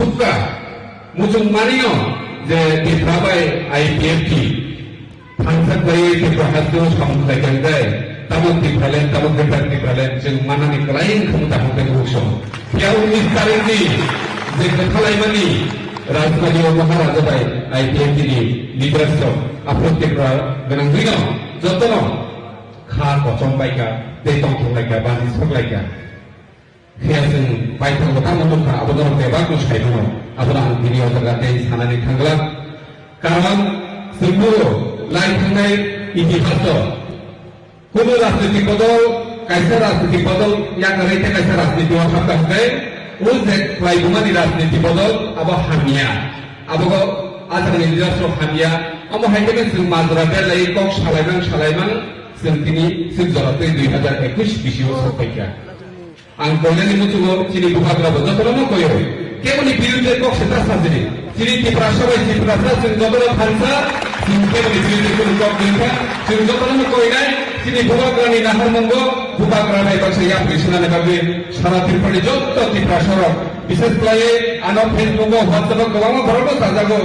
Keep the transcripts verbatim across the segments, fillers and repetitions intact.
Tukka, muchung manio je Tipra bai I P F T thansa khlaiwi Tipra hasteo samung khlai kha hwnkhe, tabuk Tipraland, tabuk Greater Tipraland chwng manani kwlai wngkha, mota hwnkhe buksong. Phiya unis tarikni je kwthalaimani Rajbari o Maharaja bai I P F T ni leaders rok aphuru Tipra gwnangwino jotono kha kochom bai kha, tei tongthok lai kha, bani sok lai kha. Phiya chwng paithakgo tamo nukha, abo norok bebak no sai mano. Abono ang tini o jaga tei sanani thangla. Karon chwngbo lai thangnai itihaso kuno rajnitik bodol, kaisa rajnitik bodol yakarwi tei kaisa rajniti o hapkha hwnkhe, o je khlaibumani rajniti bodol abo hamya. Abogo ajagni leaders rok hamya. Omo hai khe chwng majra belai kok salaimang salaimang chwng tini swk jora twi dui hazar ekush bisio sok phaikha. Ang koinani muchungo chini bubagra bo jotono no koyo. Keboni birudhe kok se ta sajini. Chini Tiprasa bai Tiprasa chwng jotono thansa, chwng keboni birudhe kunu kok gwnka, chwng jotono no koinai, chini bubagrani naharmungo, bubagra bai baksa yapri sunani bagwi, sara Tripurani jotto Tiprasa rok, bishes khlaiwi ano Facebook o, WhatsApp o kwbangma borok no sajago.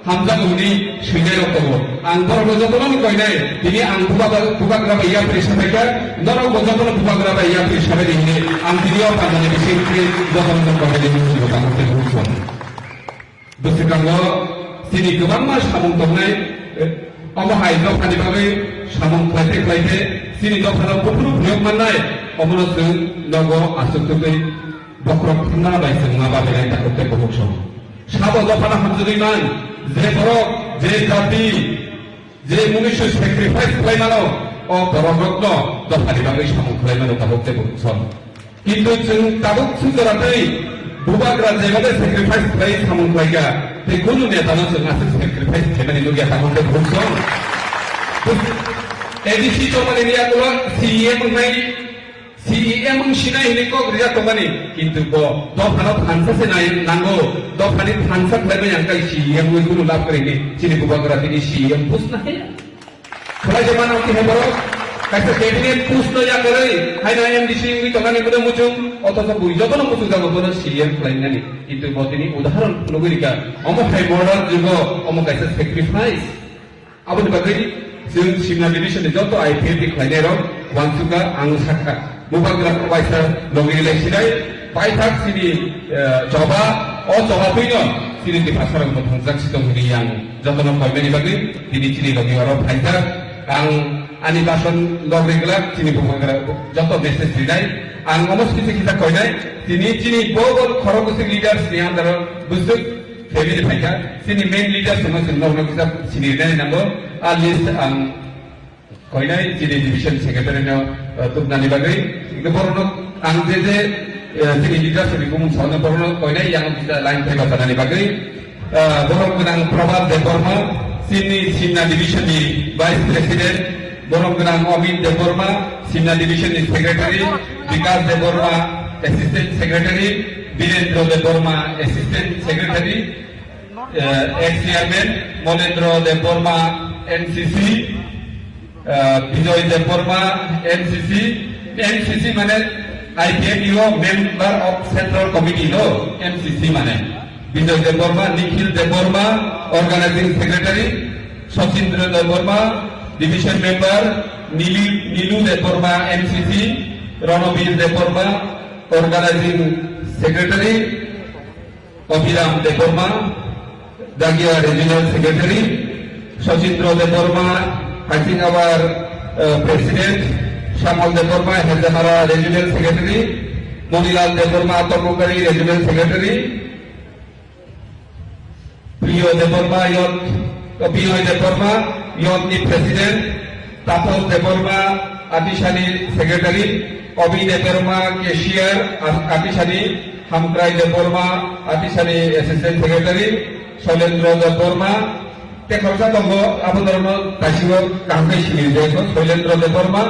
Hamjakgo hwnwi swinai rok tongo. Ang borokno jotono no koinai, tini ang bubagra, bubagra bai yapri sabaikha, norokbo jotono bubagra bai yapri sabaidi hwnwi ang tini o pandani bisingtwi jotono no koinai hwnwi tamo tei buchung. Bwswkango chini kwbangma samung tongnai, eh, omo hai dophani bagwi samung khlaite khlaite chini dophano buphuru phiyok mannai, omono chwng nogo aswk tugwi bokhorok thangna bai chwng ma babilai takhuk tei bukhuk song. Sabo dophano hamjagwi man, je borok, je jati, je munuisu sacrifice khlai mano, o borok rokno dophani bagwi samung khlai mano tabuk tei bukhuk song. Kintu chwng tabuk sujaratwi bubagra jebade sacrifice khlai samung khlaikha, tei kunu netano chwng aswk sacrifice khlaimani nukya tabuk tei bukhuk song. A D C chobani ni yakulo C E M wngnai C E M wng sinai hwnwi kok rijak tongmani, kintu bo dophano thansa se nai nango, dophani thansa khlaibai ang kai C E M wngwi kunu lab kwrwi hwnwi chini bubagra tini C E M post na haya. Khlai jemano khe borok kaisa cabinet post no yakarwi haino M D C wngwi tongmani bono muchung, othocho bui jotono muchung jago bono C E M khlainani, kintu bo tini udahoron phunugwi rikha, omo hai modern jugo, omo kaisa sacrifice. Aboni bagwi chwng Simna division ni joto I P F T khlainai rok uansukha, ang sakha. Bubagra waisa logi lai sinai, paithak chini, eh, choba, o choba twino chini Tiprasa rok mwthangjak si tong hwnwi ang jotono koimani bagwi tini chini logi oro phaijak. Ang ani bason logri glak chini bubagra joto message rinai. Ang omo sisi kisa koinai, tini chini bo bo khorok bwswk leaders ni under o bwswk Family phaikha, chini main leader songno chwng norokno kisa sini rinani nango. A list ang koinai chini division secretary no, uh, tubnani bagwi. Hingke borokno ang je je, uh, chini leader songni bumung saono borokno koinai yang kisa line phai bachanani bagwi. Uh, borok gwnang Prabhat Debbarma, chini Simna division ni vice president, borok gwnang Amit Debbarma, Simna division ni secretary, Bikas Debbarma, assistant secretary, Birendra Debbarma, assistant secretary, eh, ex chairman, Monendra Debbarma, N C C, eh, Bijoy Debbarma, N C C, N C C mane I P F T o member of central committee lo, N C C mane. Bijoy Debbarma, Nikhil Debbarma, organizing secretary, Sachindra Debbarma, division member, Nili-, Nilu Debbarma, M C C, Ranabir Debbarma, organizing secretary, Abhiram Debbarma, Dagia regional secretary, Sachindra Debbarma, Hasing Awar, uh, president, Shamal Debbarma, Herdamara regional secretary, Monilal Debbarma, Tongmokari regional secretary, Priyo Debbarma, youth, Priyo Debbarma, youth ni president, Tapos Debbarma, Atisani secretary, Obi Debbarma, cashier, At-, Atisani, Hamkrai Debbarma, Atisani assistant secretary, Soilendra Debbarma, tei khoroksa tongo, abo norokno taisingo kaham khe sini rijak, Soilendra Debbarma,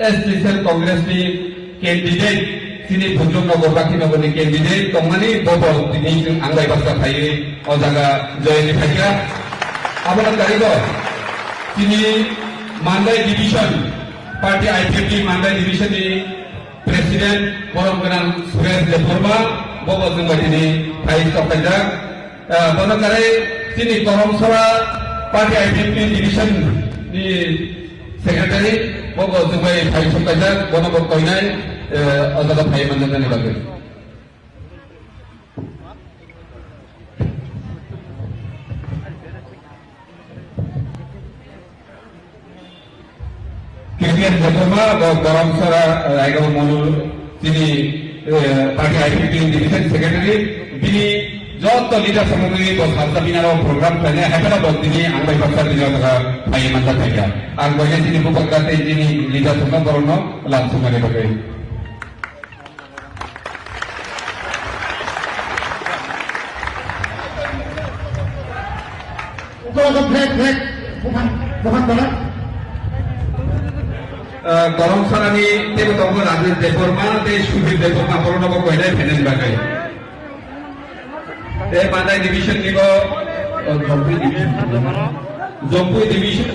S T cell Congress ni candidate, chini Bhunjong Nagar, Bakhi Nagar ni candidate tongmani bobo tini chwng ang bai baksa phaiwi o jaga join ni phaikha. Abono karigo chini Mandai division, party I P F T Mandai division ni president borom gwnang Suresh Debbarma, Bobo chwng bai tini phai sok khaijak. Ah, bono kwrwi chini Koromsora Party I P F T division ni secretary, bobo chwng bai phai sok khaijak, bono bo koinai, eh, o jaga phai manjaknani bagwi. K P N Debbarma, bo Garamsara, eh, Raigaon Monu, chini, eh, party I P T division secretary, bini joto leader samani bo salsa binaro program khlainai, haikhe bo tini ang bai baksa tini o jaga phai manjak khaikha. Ang bai chini bupakta tei chini leader samani borokno lam sumani bagwi. Uko uko break, break. Bukan, bukan bola. Eh, Koromsarani tebo tongo Rajesh Debbarma tei Sudhir Debbarma, borokno bo koinai phainani bagwi. Tei Madai division ni bo, oh, Jompui division. Jompui division.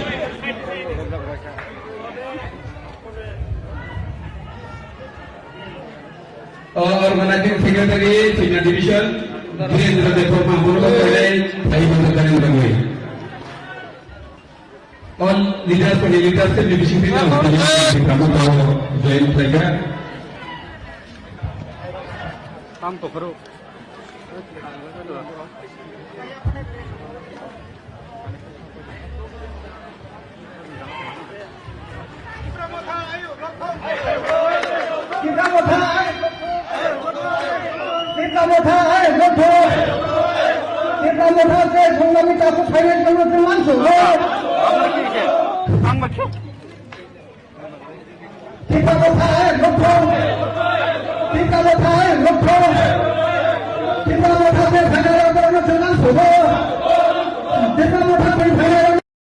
O, organizing secretary, China division, Dhirendra Debbarma, borok belai phai manjak kani bagwi. All leaders, leaders, leadership ni bising twi ang tini program o join khlaikha. Tam tokhoro. Tipra Motha, ai, Tipra Motha, ai, Motha. Tipra Motha se Songnami Taku finance committee mansu. Tipra Motha, ai, Motha. Tipra Motha, ai, Motha. Tipra Motha se finance committee mansu. Tipra Motha se finance